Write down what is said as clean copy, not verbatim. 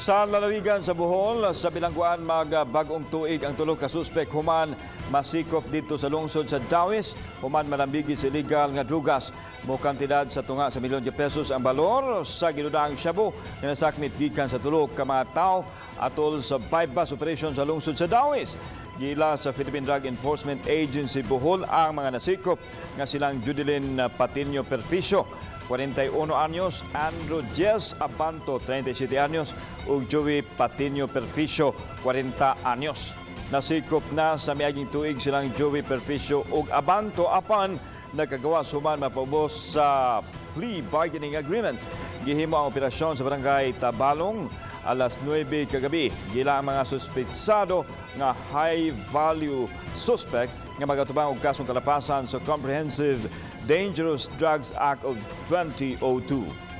Sa lalawigan sa Bohol, sa bilangguan magbag-ong tuig ang tulo ka suspek human masikop didto sa lungsod sa Dauis, human malambigi sa illegal nga drugas. Mo kantidad sa tunga sa milyon de pesos ang balor sa ginudang shabu nga nasakmit gikan sa tulo ka mga tawo atol sa buy-bust operation sa lungsod sa Dauis. Giila sa Philippine Drug Enforcement Agency Bohol ang mga nasikop nga silang Judeline Patino Perficio, 41 anyos, Andrew Jess Abanto, 37 anyos, ug Joey Patino Perficio, 40 anyos. Nasikop na sa miaging tuig silang Joey Perficio ug Abanto apan nagkagawas human mapaubos sa plea bargaining agreement. Gihimo ang operasyon sa Barangay Tabalong alas 9 kagabi. Giila ang mga suspetsado nga high value suspect nga magatubang og kasong kalapasan sa Comprehensive Dangerous Drugs Act of 2002.